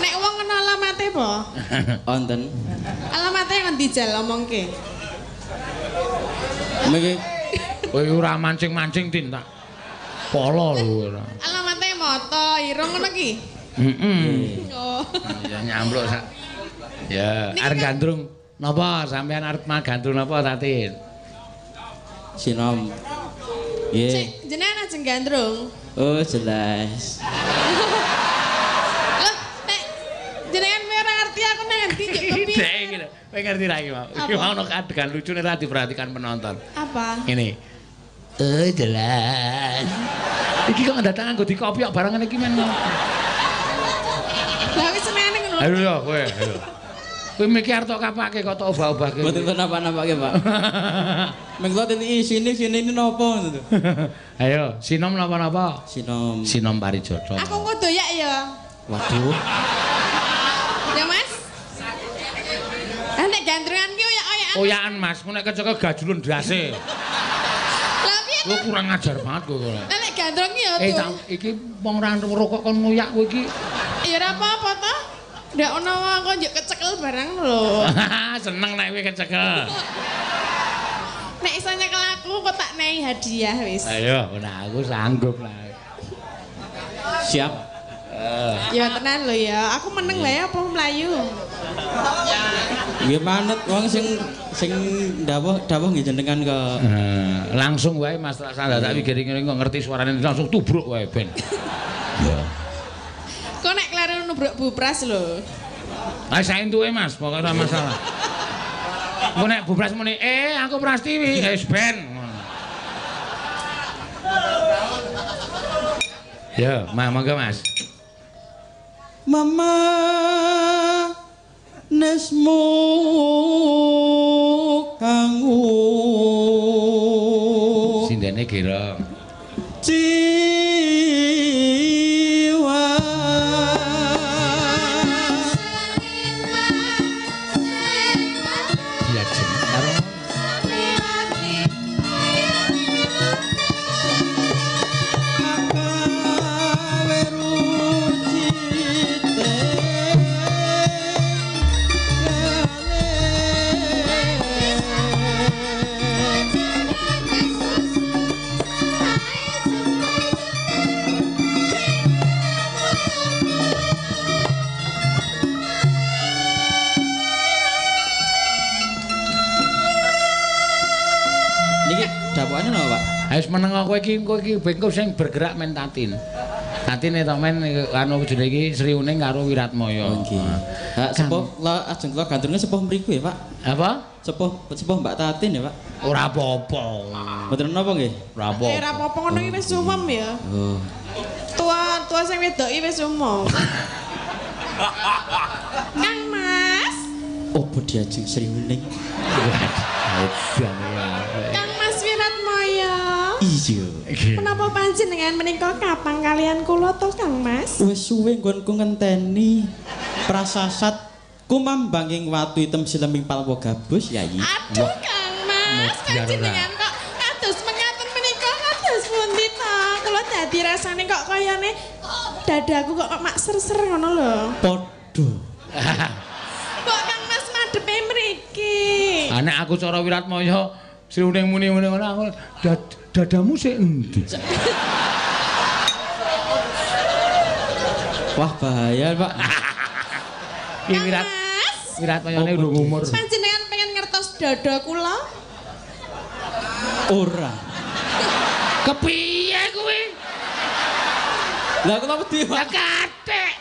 Nek wong ngono alamate apa? Wonten. Alamate ngendi jal omongke? Mriki. Kowe ora mancing-mancing Tin tak. Polo lho ora. Alamate moto irung ngono ki? Heeh. Oh. Ya nyampluk sak. Ya, arep gandrung napa sampean arep gandrung napa Tatin? Sinom. Nggih. Jenengan ajeng gandrung. Oh, jelas. Loh, nek jenengan ora ngerti aku nang ngendi njuk kepiye? Dek iki lho. Kowe ngerti ra iki mau? Iki mau ono adegan lucu nek ora diperhatikan penonton. Apa? Ngene. Oh, jelas. Iki kok ndatang nganggo dikopi kok barang ngene iki men. Lah wis senengane ngono. Ayo yo kowe, ayo. Kowe mikir arep tok kapake kok tok obah-obahke. Mboten napa-napake, Pak. Mengko tiliki sini ini napa ngono to. Ayo, sinom napa-napa? Sinom. Sinom Parijoto. Aku engko doyak ya. Waduh. Ya, Mas. Lah nek gandrungan ki oyak-oyakan. Oyakan, Mas. Ku nek kecekel gajulun ndase. Lah piye? Kowe kurang ajar banget kowe. Lah nek gandrung ki ya tuh. Iki wong ora rokok kon ngoyak kowe iki. Ya ora apa-apa to. Ndak ono wong kok njuk kecekel barang lho. Seneng nek kowe kecekel. Nek iso nyekel aku kok tak nehi hadiah wis. Ayo, nah aku sanggup lah. Siap. Ya tenan lho ya, aku meneng lah ya apa mlayu. Nggih manut wong sing sing dawuh dawuh nggih jenengan kok. Langsung wae Mas tak tak wigiring kok ngerti suarane langsung tubruk wae ben. Ya. Kok nek kleru nubruk Bu Pras lho. Ah saentuke Mas, pokoke ora masalah. Engko nek Bu Pras muni, "Eh, aku Prastiwi." Wis ben. Ya, monggo Mas. Mama nesmu kanggo sindene gerong jiwa diajeng karo Wis meneng kowe iki engko iki bengko sing bergerak men Tatin. Tatine tok men anu jenenge iki Sri Uning karo Wiratmaya. Nggih. Ha sepuh kula ajeng kula gandrunge sepuh mriku ya, Pak. Apa? Sepuh sepuh Mbak Tatin ya, Pak. Ora apa-apa. Mboten napa nggih? Ora apa-apa. Ora apa-apa ngono iki wis umum ya. Oh. Tua-tua sing wedok iki wis umum. Kang Mas. Opo diajeng Sri Uning? Kang Mas Wiratmaya. Iya. Menapa panjenengan menika kapang kalian kula to Kang Mas? Wis suwe nggonku ngenteni prasasat kumambanging watu item sileming palwa gabus Yayi. Aduh Kang Mas, panjenengan kok kados mengaten menika kados pundi ta? Kula dadi rasane kok kayane dadaku kok mak ser-ser ngono lho. Padha. Kok Kang Mas madhepe mriki? Ah nek aku cara Wiratmaya Sri Uning muni ngono aku dadamu sik endi? Wah bahaya, Pak. Iki Wiratmayane urung umur. Panjenengan pengen ngertos dada kula? Ora. Kepiye kuwi? Lah kula wedi, Pak. Kathek.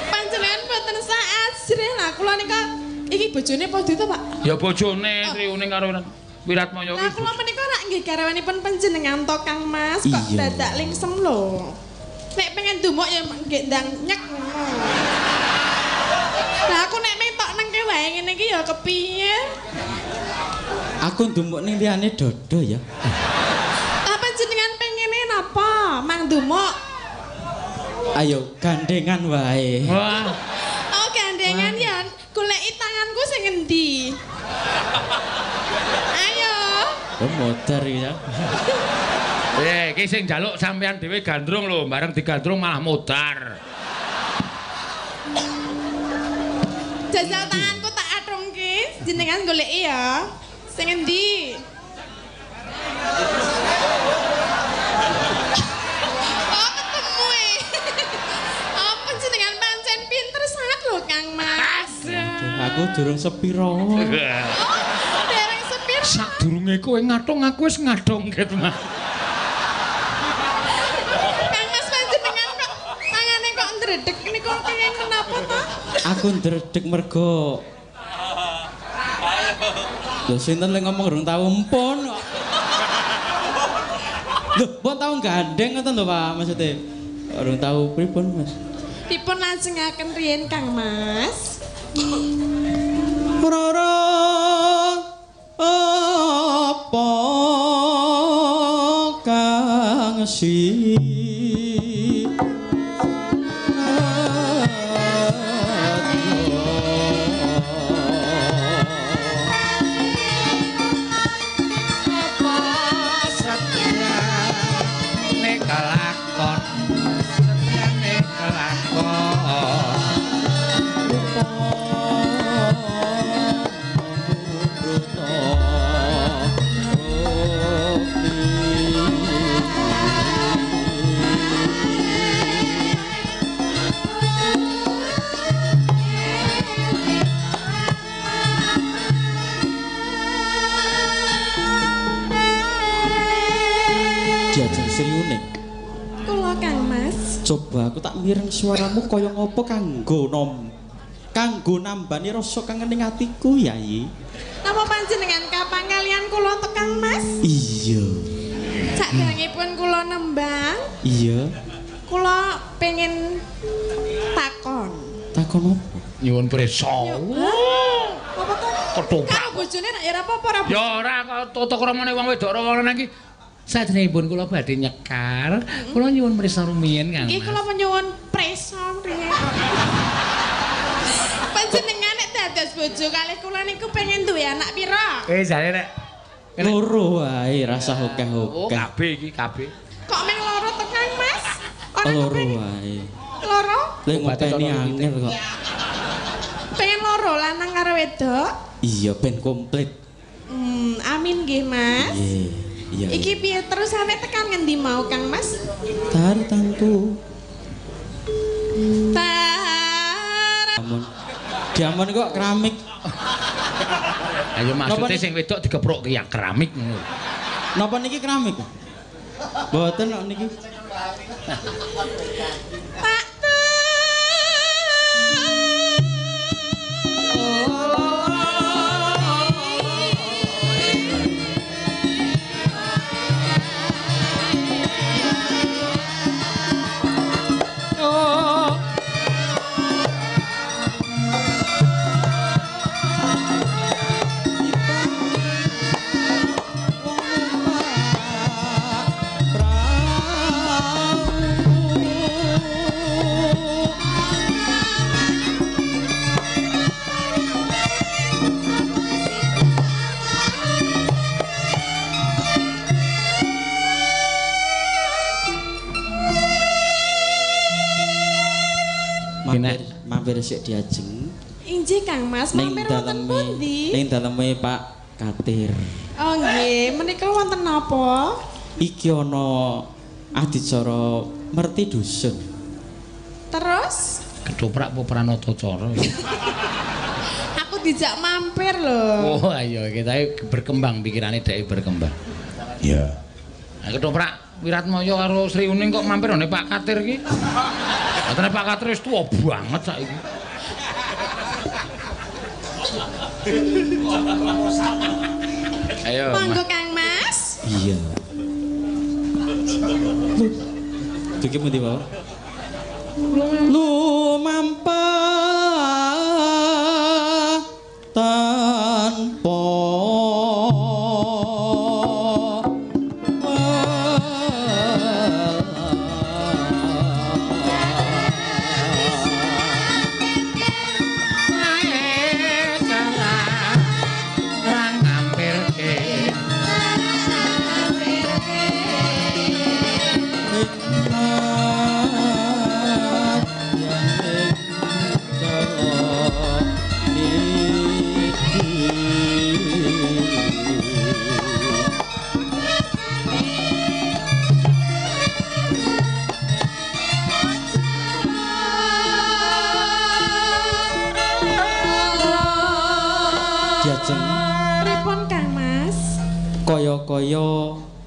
Panjenengan mboten sak ajrih lah kula nika iki bojone padha to, Pak? Ya bojone Sri Uning karo Wiratmaya iki. Lah kula menika rak nggih garwanipun panjenengan to Kang Mas, kok dadak lingsem lho. Nek pengen dumuk ya nggih ndang nyek ngono. Lah aku nek mentok nengke wae ngene iki ya kepiye? Aku ndumuk ning liyane dodo ya. Lah panjenengan pengene napa? Mang dumuk. Ayo gandengan wae. Wah. Oh gandengan ya, goleki tanganku sing endi? Ayo. Oh modar iki ya. Iki sing njaluk sampean dhewe gandrung lho, bareng digandrung malah modar. Jajal tanganku tak atrungke, jenengan goleki ya. Sing endi? Oh, ketemu e. Apa jenengan pancen pinter sangat lho, Kang Mas. Aku durung sepiro. Oh, dereng sepiro. Sadurunge kowe ngathung aku wis ngathung ket, Mas. Kang Mas panjenengan kok tangane kok ndredeg niku kenging menapa to? Aku ndredeg mergo lho sinten lek ngomong rung tau empun. Lho, mbok tau gandeng ngoten lho, Pak, maksude. Rung tau pripun, Mas? Dipun lajengaken riyin, Kang Mas. Rara apa kang si Sriuning. Kula Kang Mas. Coba aku tak mireng suaramu kaya ngopo kanggo nom. Kanggo nambani rasa kangen ning atiku, Yayi. Napa panjenengan kapan kalian kula to Kang Mas? Iya. Sakderengipun kula nembang. Iya. Kula pengen takon. Takon apa? Nyuwun prisa. Apa to? Ketoprak. Karo bojone nek ya ora apa-apa ora. Ya ora kok tata kramane wong wedok ora wong lanang iki. Sajroning kula badhe nyekar, kula nyuwun prisa rumiyin Kang. Nggih kula nyuwun prisa rumiyin. Panjenengan nek dados bojo kalih kula niku pengen duwe anak pira? Jane nek loro wae rasah akeh-akeh. Oh, KB iki KB. Kok mung loro to Kang Mas? Ora loro wae. Loro? Lek ngopeni angel kok. Pengen loro lanang karo wedok? Iya ben komplit. Amin nggih Mas. Nggih. Iya, iki piye terusane tekan ngendi mau Kang Mas? Tartangku. Tar. Diamond. Diamond kok keramik. Ayo maksudnya sing wedok digeprok ki ya keramik ngono. Napa niki keramik? Mboten kok niki. Tak Mampir sik diajeng. Injih Kang Mas, mampir wonten pundi? Ning daleme Pak Katir. Oh nggih, menika wonten napa? Iki ana adicara merti dusun. Terus? Ketoprak apa pranatacara? Aku dijak mampir lho. Oh ayo kita berkembang pikirane dhek berkembang. Iya. Nah, ketoprak Wiratmaya karo Sri Uning kok mampir ngene Pak Katir iki. Katene Pak Katir wis tuwa banget saiki. Ayo. Monggo Kang Mas. Iya. Dugi pundi, Pak? Lumampah tanpa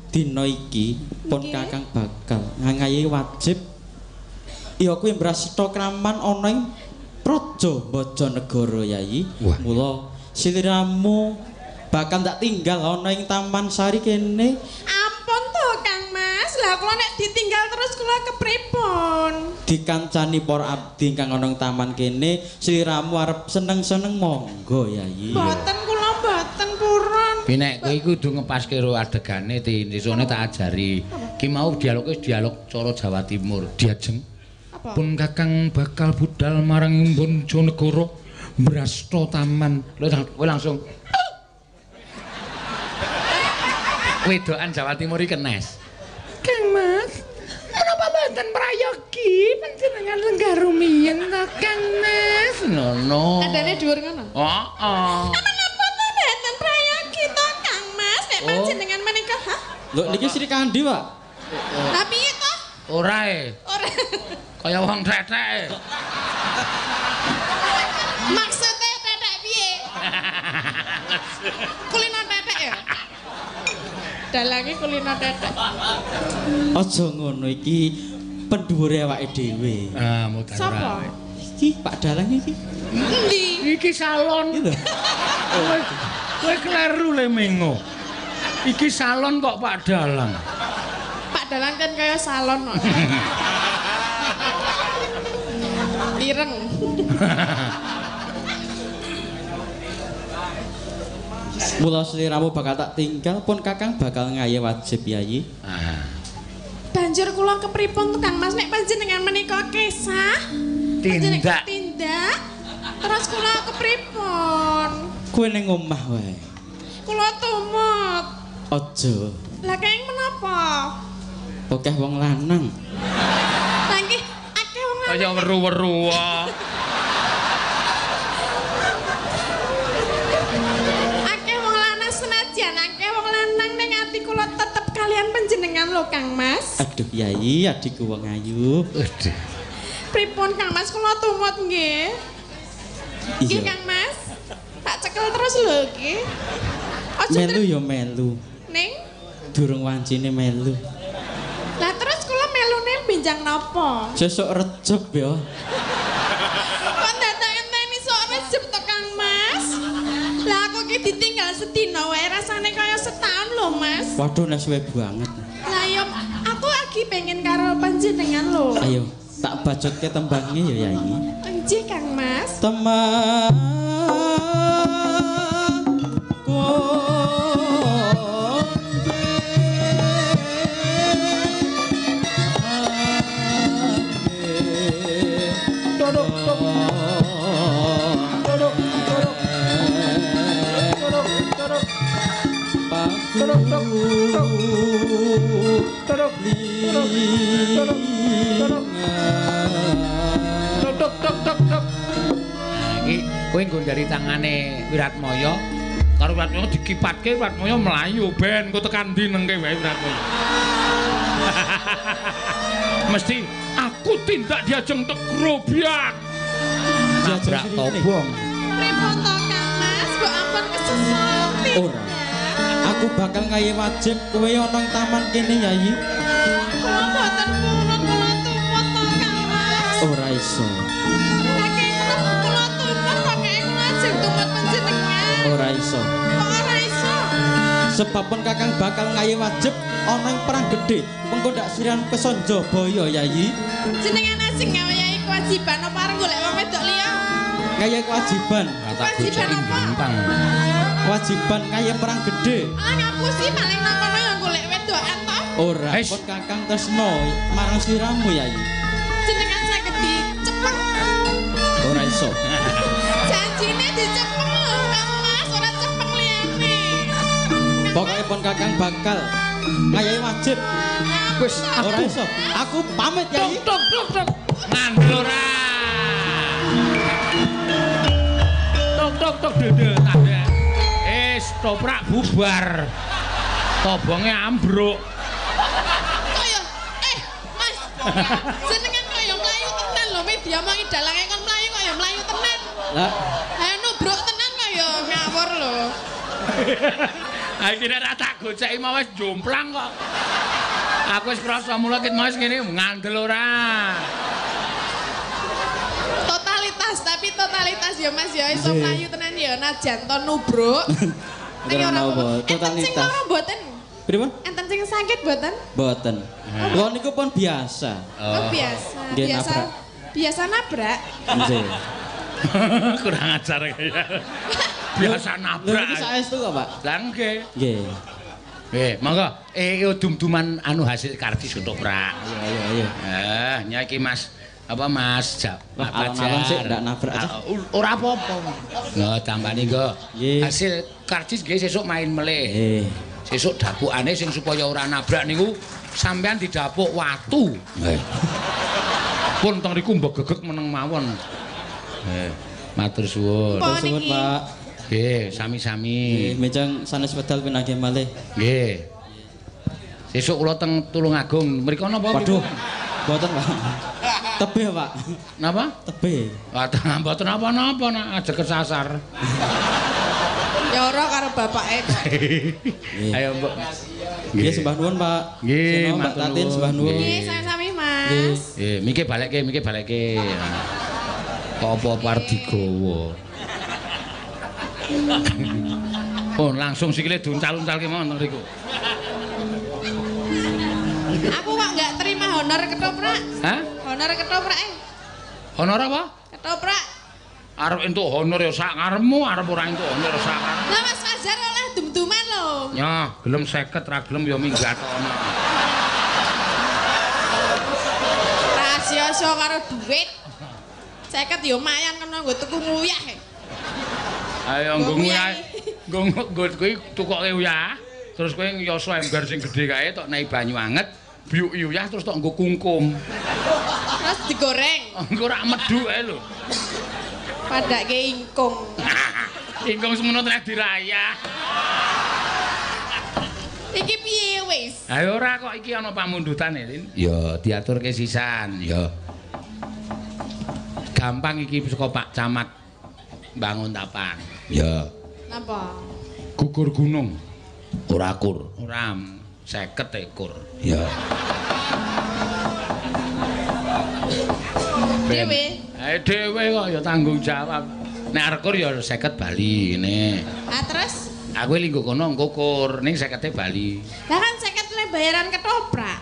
Dina iki pun Kakang bakal ngangayi wajib ya kuwi mbrasta kraman ana ing Praja Bojonegoro Yayi. Mula sliramu bakal tak tinggal ana ing Taman Sari kene. Ampun to Kang Mas, lah kula nek ditinggal terus kula kepripun? Dikancani para abdi kang ana ing taman kene, sliramu arep seneng-seneng monggo Yayi. Mboten kula mboten purun. Nek kowe iku kudu ngepaske karo adegane tisone tak ajari. Ki mau dialoge dialog cara Jawa Timur. Diajeng. Pun Kakang bakal budal marang Bojonegoro mbrasta taman. Lho kowe langsung wedokan Jawa Timur iki kenes. Kang Mas, menapa mboten prayogi panjenengan lenggah rumiyin ta Kang Mas? Ngono. Adane dhuwur ngono? Heeh. Menapa ta mboten prayogi ta Kang Mas? Nek panjenengan menika, ha? Lho niki Sri Kandi, Pak. Lah piye to? Ora e. Ora. Kaya wong tetek. Maksudnya tetek piye? Kulino tetek ya? Dalange kulino tetek. Aja ngono iki pendhuwure awake dhewe. Ah, mutar. Sapa? Iki Pak Dalang iki. Endi? Iki salon. Iki lho. Kowe kleru le mengo. Iki salon kok Pak Dalang. Pak Dalang kan kaya salon kok. Ireng. Mula sliramu bakal tak tinggal pun Kakang bakal ngaye wajib Yayi. Ah. Banjur kula kepripun to Kang Mas nek panjenengan menika kesah? Tindak. Tindak. Terus kula kepripun? Kowe ning omah wae. Kula tumut. Aja. Lah kenging menapa? Akeh wong lanang. Lah nggih akeh wong lanang. Kaya weru-weru wae. Akeh wong lanang senajan akeh wong lanang ning ati kula tetep kalian panjenengan lho Kang Mas. Aduh Yayi, adikku wong ayu. Aduh. Pripun Kang Mas kula tumut nggih? Nggih Kang Mas. Tak cekel terus lho iki. Aja melu ya melu. Ning durung wancine melu. Lah terus kula melune benjang napa? Sesuk rejeb ya. Kok dadak enteni sok rejeb to Kang Mas? Lah aku iki ditinggal sedina wae rasane kaya setahun lho Mas. Waduh nek suwe banget. Lah yo aku lagi pengen karo panjenengan lho. Ayo, tak bacotke tembangnya ya Yayi. Nggih Kang Mas. Teman Iki kowe nggo dari tangane Wiratmaya karo Wiratmaya dikipatke Wiratmaya mlayu ben engko tekan ndi nengke wae Wiratmaya. Mesti aku tindak diajeng tegrobyak. Nabrak tobong. Pripun to Kang Mas? Mbok ampun kesesal. Ora. Aku bakal ngaye wajib kowe ana ing taman kene Yayi. Kula mboten purun kula tumut to Kang Mas. Ora iso. Lah kula tumut kok kaya kula ajeng tumut panjenengan. Ora iso. Kok ora iso? Sebab pun Kakang bakal ngaye wajib ana ing perang gedhe. Mengko ndak siran Kesonjobaya Yayi. Jenengan ajeng ngayahi kewajiban apa arep golek wong wedok liya? Ngayahi kewajiban. Kewajiban apa? Kewajiban kaya perang gede. Ah ngapusi paling nang kono ya golek wedokan to. Ora, pun Kakang tresno marang sliramu Yayi. Jenengan saged dicepeng. Ora iso. Janjine dicepeng lho Kang Mas, ora cepeng liyane. Pokoke pun Kakang bakal ngayahi wajib. Wis ora iso. Aku pamit Yayi. Tok tok tok. Ngandel ora. Tok tok tok dede tanda. Toprak bubar. Tobonge ambruk. Kaya Mas. Jenengan kaya mlayu tenan lho, diomongi dalange kon mlayu kaya mlayu tenan. Lah, ayo nubruk tenan kaya ngawur lho. Ha iki nek ra tak goceki mau wis jomplang kok. Aku wis krasa mula ket mau wis ngene ngandel ora. Totalitas, tapi totalitas ya Mas ya iso mlayu tenan ya najan to nubruk. Ning ora apa-apa. Enten sing Totalitas. lara mboten? Pripun? Enten sing sakit mboten? Mboten. Kula niku pun biasa. Oh, biasa. Nggih, Biasa. nabrak. Biasa nabrak. Nggih. Kurang ajar kaya. Biasa Lho nabrak. niki saestu kok, Pak. Lah nggih. Nggih. Nggih, monggo. Dum-duman anu hasil karcis ketoprak. Ayo ayo ayo. Nya iki Mas apa Mas? Wah, alon-alon sik ndak nabrak aja. Ora apa-apa. Lho, tambani nggo. Nggih. Hasil karcis nggih sesuk main melih. Nggih. Sesuk dapukane sing supaya ora nabrak niku sampean didapuk watu. Nggih. Pun teng riku mbegegeg meneng mawon. Nggih. Matur suwun. Apa Suwun, niki? Pak. Nggih, sami-sami. Nggih, mejang sanes wedal pinanggih malih. Nggih. Sesuk kula teng Tulungagung. Mriko napa? Waduh. Mboten, Pak. Tebih, Pak. Napa? Tebih. Wah, mboten napa-napa nak aja kesasar. Ya ora karo bapake. Ayo, Mbok. Nggih, sembah nuwun, Pak. Nggih, Seno, Mbak matur Tatin nuwun. sembah nuwun. Nggih, sami-sami Mas. Nggih, mike balekke, mike balekke. Apa-apa arep digawa. Oh, langsung sikile diuncal-uncalke mawon teng mriku. Aku kok nggak terima honor ketoprak. Hah? Honor ketoprak eh. Honor apa? Ketoprak. Arep entuk honor ya sak karepmu, arep ora entuk honor ya sak karepmu. Lah Mas Fajar oleh dum-duman lho. Ya, gelem 50 ra gelem ya minggat ana. Rahasia karo duit. 50 ya lumayan kena nggo tuku nguyah. Ayo nggo nguyah. Nggo nggo kuwi tukoke uyah. Terus kowe nyoso ember sing gedhe kae tok nei banyu anget, biyuki uyah terus tok nggo kungkum. Terus digoreng. Engko ora medhuk ae lho. Padake ingkung. Ingkung semono tenan dirayah. Iki piye wis? Ayo ora kok iki ana pamundhutane, Lin. Ya, diaturke sisan, ya. Gampang iki saka Pak Camat Bangun Tapan. Ya. Napa? Gugur gunung. Ora kur. Ora 50 ekor. Ya. Dhewe. Dhewe kok ya tanggung jawab. Nek arep kur ya 50 bali ngene. Ah terus? Aku linggo kono engko kur ning 50 bali. Lah kan 50 le bayaran ketoprak.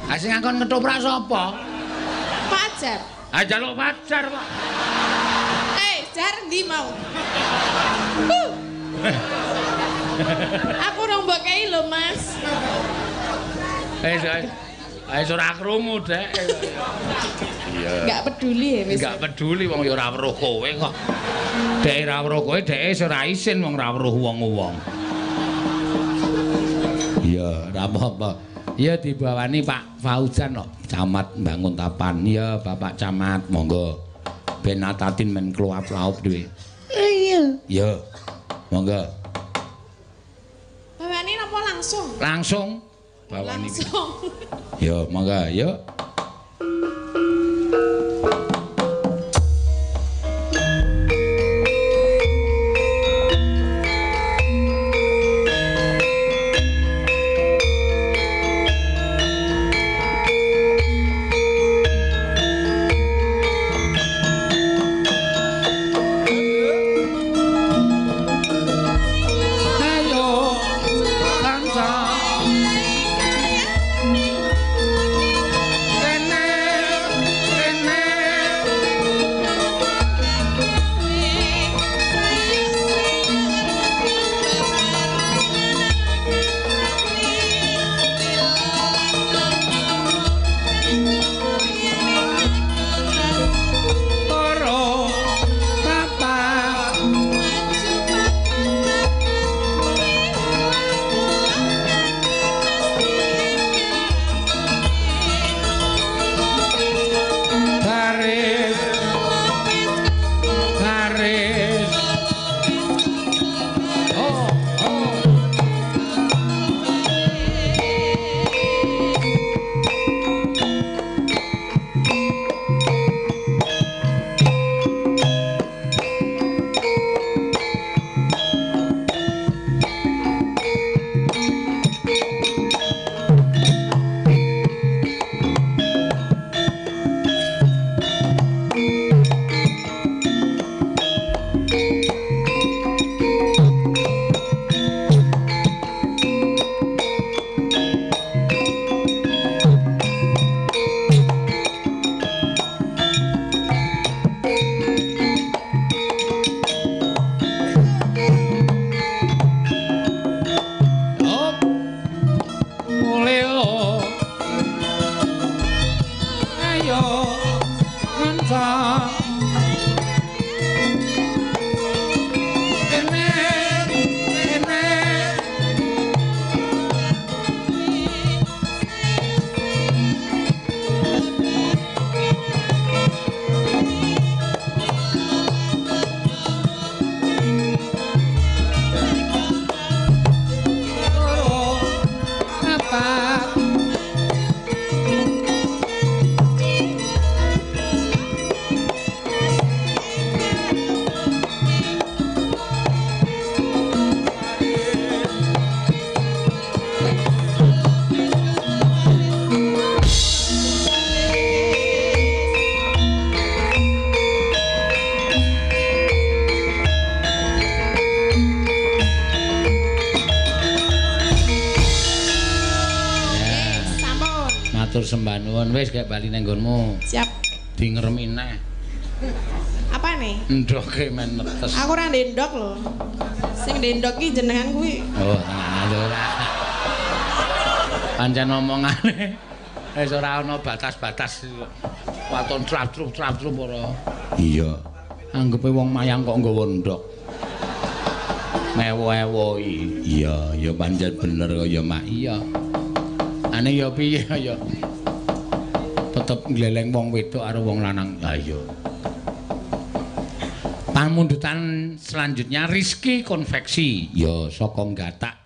Ah sing ngakon ketoprak sapa? Pajar. Ah jaluk pacar, Pak. Jar ndi mau? Aku rong mbok kei lho, Mas. Wis ora krungu, Dek. Iya. Enggak peduli ya wis. Enggak peduli wong ya ora weruh kowe kok. Dek ora weruh kowe, dek wis ora isin wong ora weruh wong-wong. Iya, ora apa-apa. Iya dibawani Pak Fauzan lho, Camat Bangun Tapan. Iya, Bapak Camat, monggo. Ben Tatin men kluap-laup dhewe. Iya. Iya. Monggo. Bawani napa langsung? Langsung bawani. Langsung. Yo, monggo, yuk. Ayo, kanca. Ayo kanca ene ene loro papat Sampun. Matur sembah nuwun wis gek bali nang nggonmu. Siap. Dingeremi neh. Apa nih? Ndoke men netes. Aku ora ndendok lho. Sing ndendok ki jenengan kuwi. Oh, tenan ora. Pancen omongane wis ora ana batas-batas. Waton trap-trup ora. Iya. Anggepe wong mayang kok nggawa ndok. Mewo-ewoi. Iya, ya pancen bener kaya mak. Iya. Ane ya piye ya. Tetep ngleleng wong wedok karo wong lanang. Ha iya. Pamundutan selanjutnya Rizky Konveksi. Ya saka Gatak.